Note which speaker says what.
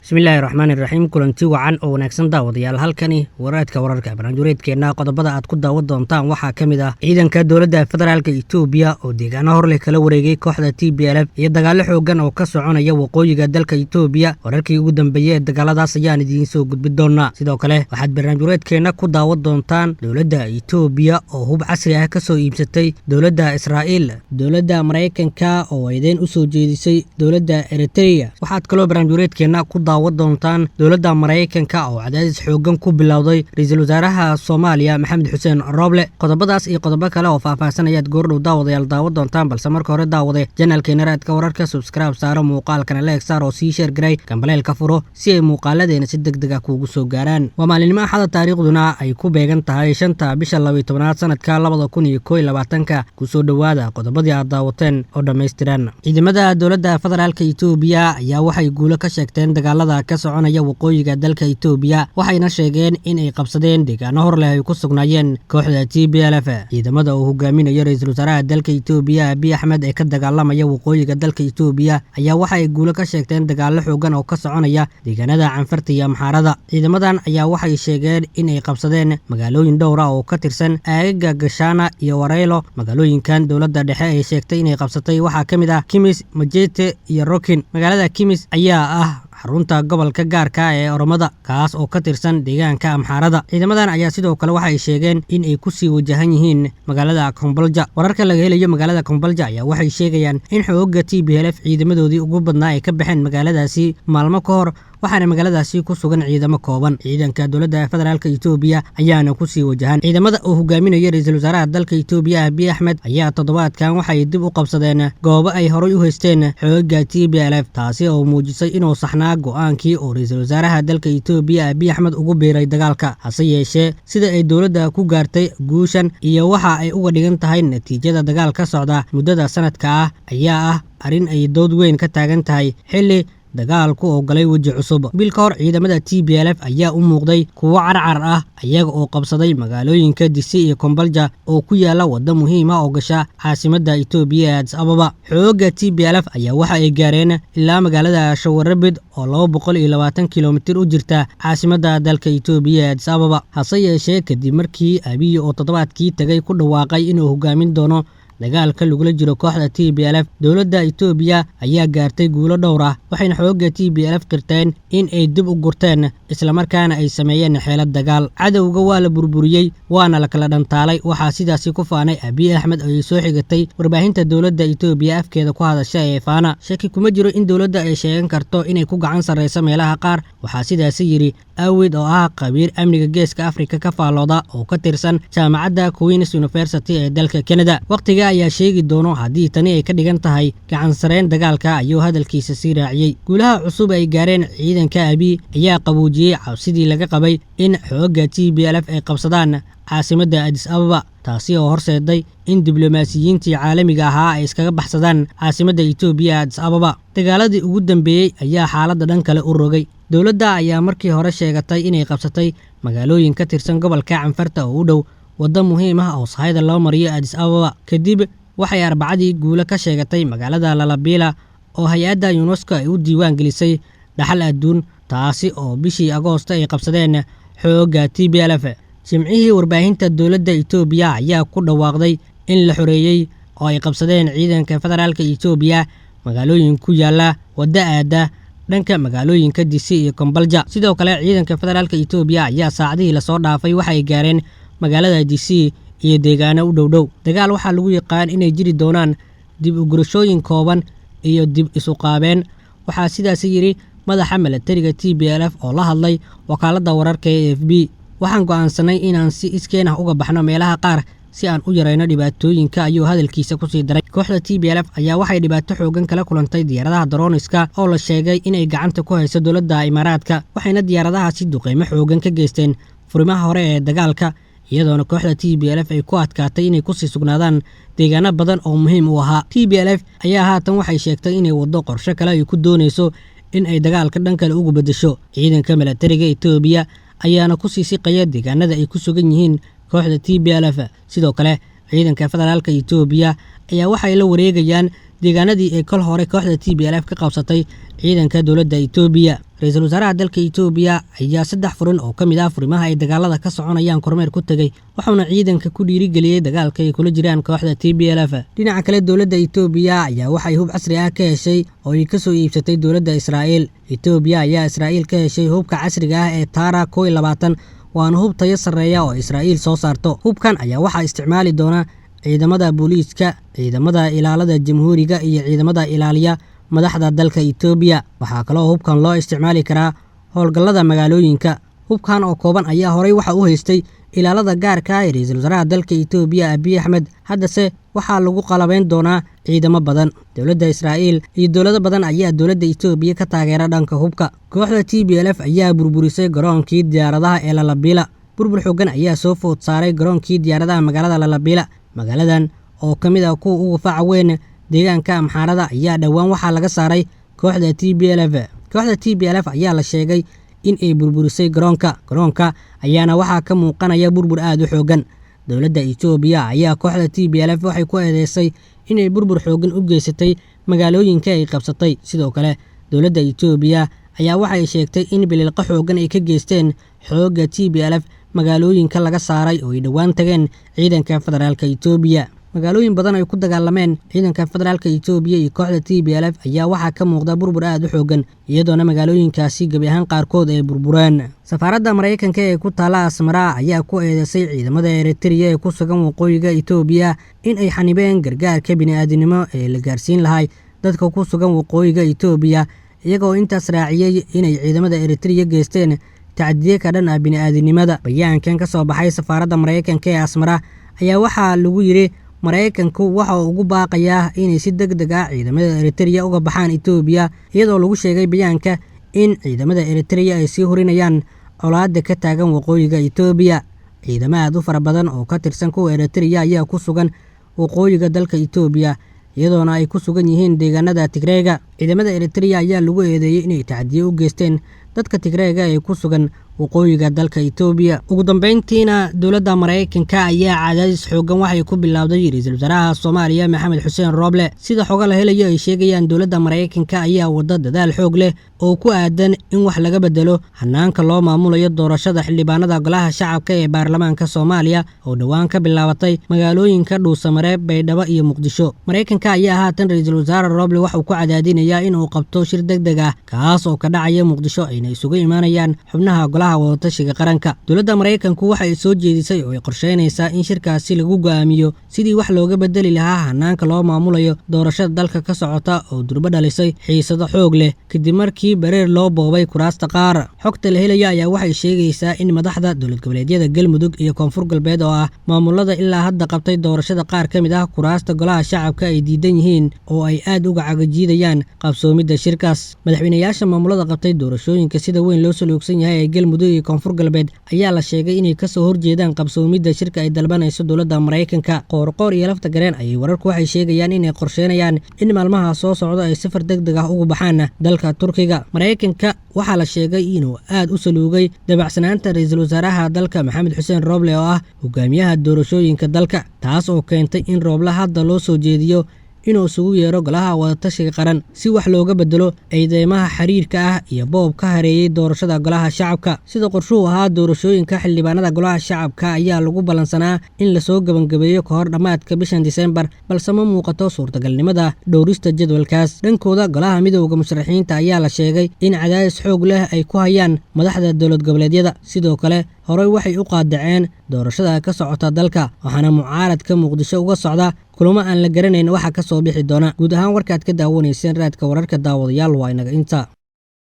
Speaker 1: Bismillaahi raxmaani raxiim. Kulanti wacan oo wanaagsan, daawadayaal. Halkani waraadka wararka, barnaamijwareedkeenna. Qodobada aad ku daawan doontaan waxaa ka mid ah ciidanka dowladda federaalka Itoobiya oo deegaano horleh kala wareegay kooxda TPLF iyo dagaallo xoogan oo ka soconaya waqooyiga dalka Itoobiya. Wararkii ugu dambeeyey ee dagaaladaas ayaan idiin soo gudbin doonaa. Sidoo kale waxaad barnaamijwareedkeenna ku daawan doontaan dowladda Itoobiya oo hub casri ah kasoo iibsatay dowladda Israa'iil, dowladda Maraykanka oo eedeyn usoo jeedisay dowladda Eritrea. Waxaad kaloo barnaamijwareedkeenna ku daawan doontaan dowladda Maraykanka oo cadaadis xoogan ku bilowday ra-iisul wasaaraha Soomaaliya Maxamed Xuseen Rooble. Qodobadaas iyo qodobo kale oo faahfaahsan ayaad goordhow, daawadayaal, daawan doontaan, balse marka hore, daawade, channelkeena Raadka Wararka subscribe saaro, muuqaalkana like saar oo sii share garay, gambaleelka furo si ay muuqaaladeena si deg deg ah kuugu soo gaaraan. Waa maalinimo Axada, taariikhduna ay ku beegan tahay 5-ta bisha 12aad sanadka 2021-ka. Kusoo dhowaada qodobadii aad daawateen oo dhammaystiran. Ciidamada dowladda federaalka Itoobiya ayaa waxay guulo ka sheegteen dagaalada ka soconaya waqooyiga dalka Itoobiya, waxayna sheegeen in ay qabsadeen deegaano hor leh ay ku sugnaayeen kooxda TPLF. Ciidamada uu hogaaminayo ra-iisul wasaaraha dalka Itoobiya Abiy Axmed ee ka dagaalamaya waqooyiga dalka Itoobiya ayaa waxa ay guulo ka sheegteen dagaallo xoogan oo ka soconaya deegaanada Canfarta iyo Amxaarada. Ciidamadan ayaa waxay sheegeen in ay qabsadeen magaalooyin dhowr ah oo ka tirsan aagaga Gashana iyo Wareylo. Magaalooyinkan dowladda dhexe ay sheegtay inay qabsatay waxaa ka mid ah Kimis, Majete iyo Rokin. Magaalada Kimis ayaa ah xarunta gobolka gaarka ee Oromada, kaas oo ka tirsan deegaanka Amxaarada. Ciidamadan ayaa sidoo kale waxay sheegeen in ay kusii wajahan yihiin magaalada Kombolja. Wararka laga helayo magaalada Kombolja ayaa waxay sheegayaan in xooga TPLF ciidamadoodii ugu badnaa ay ka baxeen magaaladaasi maalmo ka hor, waxaana magaaladaasi ku sugan ciidamo kooban. Ciidanka dowladda federaalka Itoobiya ayaana kusii wajahan. Ciidamada uu hogaaminayo ra-iisul wasaaraha dalka Itoobiya Abiy Axmed ayaa toddobaadkan waxay dib u qabsadeen goobo ay horay u haysteen xooga TPLF, taasi oo muujisay inuu saxnaa go-aankii uu ra-iisul wasaaraha dalka Itoobiya Abiy Axmed ugu biiray dagaalka. Hase yeeshee, sida ay dowladda ku gaartay guushan iyo waxa ay uga dhigan tahay natiijada dagaal ka socda muddada sanadka ah ayaa ah arrin ay dood weyn ka taagan tahay, xilli dagaalku oo galay weji cusub. Bil ka hor, ciidamada TPLF ayaa u muuqday kuwo carcar ah, iyaga oo qabsaday magaalooyinka Disi iyo Kombolja oo ku yaala waddo muhiim ah oo gasha caasimadda Itoobiya ee Adis Ababa. Xoogga TPLF ayaa waxa ay gaareen ilaa magaalada Shawarabid oo 220 kilomitir u jirta caasimadda dalka Itoobiya ee Adis Ababa. Hase yeeshee, kadib markii Abiy oo toddobaadkii tagay ku dhawaaqay inuu hogaamin doono dagaalka lagula jiro kooxda TPLF, dowladda Itoobiya ayaa gaartay guulo dhowr ah, waxayna xoogga TPLF qirteen in ay dib u gurteen, islamarkaana ay sameeyeen xeelad dagaal. "Cadowga waa la burburiyey, waana la kala dhantaalay," waxaa sidaasi ku faanay Abiy Axmed oo ay soo xigatay warbaahinta dowladda Itoobiya afkeeda ku hadasha ee Faana. "Shaki kuma jiro in dowladda ay sheegan karto inay ku gacan sarreyso meelaha qaar," waxaa sidaasi yidhi Awid oo ah khabiir amniga Geeska Afrika ka faallooda oo ka tirsan jaamacadda Queens University ee dalka Canada. "Waqtiga ayaa sheegi doono haddii tani ay ka dhigan tahay gacan sareyn dagaalka," ayuu hadalkiisa sii raaciyey. Guulaha cusub ay gaareen ciidanka Abiy ayaa qaboojiyey cabsidii laga qabay in xoogga TPLF ay qabsadaan caasimadda Adis Ababa, taasi oo horseeday in diblomaasiyiintii caalamiga ahaa ay iskaga baxsadaan caasimadda Itoobiya, Adis Ababa. Dagaaladii ugu dambeeyey ayaa xaaladda dhan kale u rogay. Dowladda ayaa markii hore sheegatay inay qabsatay magaalooyin ka tirsan gobolka Canfarta oo u dhow waddo muhiim ah oo sahayda loo mariyo Adis Ababa. Kadib waxay Arbacadii guulo ka sheegatay magaalada Lalibela oo hay-adda UNESCO ay u diiwaan gelisay dhaxal adduun, taasi oo bishii Agoosto ay qabsadeen xoogga TPLF. Jimcihii, warbaahinta dowladda Itoobiya ayaa ku dhawaaqday in la xoreeyey oo ay qabsadeen ciidanka federaalka Itoobiya magaalooyin ku yaala waddo aada dhanka magaalooyinka Disi iyo Kombolja. Sidoo kale, ciidanka federaalka Itoobiya ayaa saacadihii lasoo dhaafay waxay gaareen magaalada Disi iyo deegaano u dhowdhow. Dagaal waxaa lagu yaqaan inay jiri doonaan dib u gurashooyin kooban iyo dib isu qaabeen, waxaa sidaasi yidhi madaxa milatariga TPLF oo la hadlay wakaaladda wararka ee AFP. "Waxaan go'aansanay inaan si iskeen ah uga baxno meelaha qaar si aan u yarayno dhibaatooyinka," ayuu hadalkiisa kusii daray. Kooxda TPLF ayaa waxay dhibaato xoogan kala kulantay diyaaradaha drones-ka oo la sheegay inay gacanta ku hayso dowladda Imaaraadka, waxayna diyaaradahaasi duqeymo xoogan ka geysteen furimaha hore ee dagaalka, iyadoona kooxda TPLF ay ku adkaatay inay kusii sugnaadaan deegaano badan oo muhiim u ahaa. TPLF ayaa haatan waxay sheegtay inay waddo qorshe kale ay ku doonayso in ay dagaalka dhan kale ugu beddesho. Ciidanka milatariga Itoobiya ayaana kusii siqaya deegaanada ay ku sugan yihiin kooxda TPLF. Sidoo kale, ciidanka federaalka Itoobiya ayaa waxay la wareegayaan Deegaanadii ay kol hore kooxda TPLF ka qabsatay ciidanka dowladda Itoobiya. Ra-iisul wasaaraha dalka Itoobiya ayaa 3 furin oo ka mid ah furimaha ay dagaalada ka soconayaan kormeer ku tegey, waxauna ciidanka ku dhiirigeliyey dagaalka ay kula jiraan kooxda TPLF. Dhinaca kale, dowladda Itoobiya ayaa waxay hub casri ah ka heshay oo ay kasoo iibsatay dowladda Israa'iil. Itoobiya ayaa Israa'iil ka heshay hubka casriga ah ee Tara 21, waana hub tayo sarreeya oo Israa'iil soo saarto. Hubkan ayaa waxaa isticmaali doona ciidamada booliiska, ciidamada ilaalada jamhuuriga iyo ciidamada ilaaliya madaxda dalka Itoobiya. Waxaa kaloo hubkan loo isticmaali karaa howlgallada magaalooyinka. Hubkan oo kooban ayaa horey waxa u haystay ilaalada gaarka ah ee ra-iisul wasaaraha dalka Itoobiya Abiy Axmed, haddase waxaa lagu qalabayn doonaa ciidamo badan. Dowladda Israa'iil iyo dowlado badan ayaa dowladda Itoobiya ka taageera dhanka hubka. Kooxda TPLF ayaa burburisay garoonkii diyaaradaha ee Lalabila. Burbur xooggan ayaa soo food saaray garoonkii diyaaradaha magaalada Lalabila. Magaaladan oo ka mid ah kuwa ugu faca weyn deegaanka Amxaarada ayaa dhowaan waxaa laga saaray kooxda TPLF. Kooxda TPLF ayaa la sheegay in ay burburisay garoonka. Garoonka ayaana waxaa ka muuqanaya burbur aad u xooggan. Dowladda Itoobiya ayaa kooxda TPLF waxay ku eedeysay inay burbur xooggan u geysatay magaalooyinka ay qabsatay. Sidoo kale, dowladda Itoobiya ayaa waxay sheegtay in bililqa xooggan ay ka geysteen xoogga TPLF magaalooyinka laga saaray oo ay dhowaan tageen ciidanka federaalka Itoobiya. Magaalooyin badan ay ku dagaalameen ciidanka federaalka Itoobiya iyo kooxda TPLF ayaa waxaa ka muuqda burbur aad u xooggan, iyadoona magaalooyinkaasi gebi ahaan qaarkood ay burbureen. Safaaradda Maraykanka ee ku taala Asmara ayaa ku eedeysay ciidamada Eritrea ee ku sugan waqooyiga Itoobiya in ay xanibeen gargaarka bini'aadanimo ee la gaarsiin lahay dadka ku sugan waqooyiga Itoobiya, iyagoo intaas raaciyey inay ciidamada Eritrea geysteen tacdiye ka dhan ah bini'aadanimada. Bayaankan ka soo baxay safaaradda Maraykanka ee Asmara ayaa waxaa lagu yidhi: Maraykanku waxa uu ugu baaqayaa inay si deg deg ah ciidamada Eritrea uga baxaan Itoobiya, iyadoo lagu sheegay bayaanka in ciidamada Eritrea ay sii hurinayaan colaadda ka taagan waqooyiga Itoobiya. Ciidamo aad u fara badan oo ka tirsan kuwa Eritrea ayaa ku sugan waqooyiga dalka Itoobiya, iyadoona ay ku sugan yihiin deegaanada Tigreega. Ciidamada Eritrea ayaa lagu eedeeyey inay tacdiye u geysteen dadka Tigreega ee ku sugan waqooyiga dalka Itoobiya. Ugu dambeyntiina, dowladda Maraykanka ayaa cadaadis xooggan waxay ku bilowday ra-iisul wasaaraha Soomaaliya Maxamed Xuseen Rooble. Sida xogo la helayo ay sheegayaan, dowladda Maraykanka ayaa wada dadaal xoog leh oo ku aadan in wax laga bedelo hanaanka loo maamulayo doorashada xildhibaanada golaha shacabka ee baarlamaanka Soomaaliya oo dhowaan ka bilaabatay magaalooyinka Dhuusamareeb, Baydhabo iyo Muqdisho. Maraykanka ayaa haatan ra-iisul wasaare Rooble waxauu ku cadaadinayaa inuu qabto shir deg deg ah kaas oo ka dhacaya Muqdisho, ayna isugu imaanayaan xubnaha golaha wadatashiga qaranka. Dowladda Maraykanku waxay soo jeedisay oo ay qorsheynaysaa in shirkaasi lagu go'aamiyo sidii wax looga bedeli lahaa hanaanka loo maamulayo doorashada dalka ka socota oo durbo dhalisay xiisado xoog leh kadib markii bareer loo boobay kuraasta qaar. Xogta la helaya ayaa waxay sheegaysaa in madaxda dowlad goboleedyada Galmudug iyo Koonfur Galbeed oo ah maamulada ilaa hadda qabtay doorashada qaar ka mid ah kuraasta golaha shacabka ay diidan yihiin oo ay aad uga cagajiidayaan qabsoomidda shirkaas. Madaxweynayaasha maamulada qabtay doorashooyinka sida weyn loo saluugsan yahay ee Galmudug iyo Koonfur Galbeed ayaa la sheegay inay kasoo horjeedaan qabsoomidda shirka ay dalbanayso dowladda Maraykanka. Qoorqoor iyo lafta gareen ayay wararku waxay sheegayaan inay qorsheynayaan in maalmaha soo socda ay safar deg deg ah ugu baxaan dalka Turkiga. Maraykanka waxaa la sheegay inuu aad u saluugay dabacsanaanta ra-iisul wasaaraha dalka Maxamed Xuseen Rooble oo ah hogaamiyaha doorashooyinka dalka, taas oo keentay in Rooble hadda loo soo jeediyo inuu isugu yeero golaha wadatashiga qaran si wax looga bedelo eedeymaha xiriirka ah iyo boob ka hareeyey doorashada golaha shacabka. Sida qorshuhu ahaa, doorashooyinka xildhibaanada golaha shacabka ayaa lagu ballansanaa in lasoo gebangabeeyo ka hor dhammaadka bishan Disembar, balse ma muuqato suurtagalnimada dhowrista jadwalkaas. Dhankooda, golaha midowda musharaxiinta ayaa la sheegay in cadaadis xoog leh ay ku hayaan madaxda dowlad goboleedyada. Sidoo kale, horey waxay u qaadaceen doorashada ka socota dalka, waxaana mucaaradka Muqdisho uga socda kulamo aan la garanayn waxa ka soo bixi doona. Guud ahaan warkaad ka daawanayseen Raadka Wararka, daawadayaal, waa inaga inta.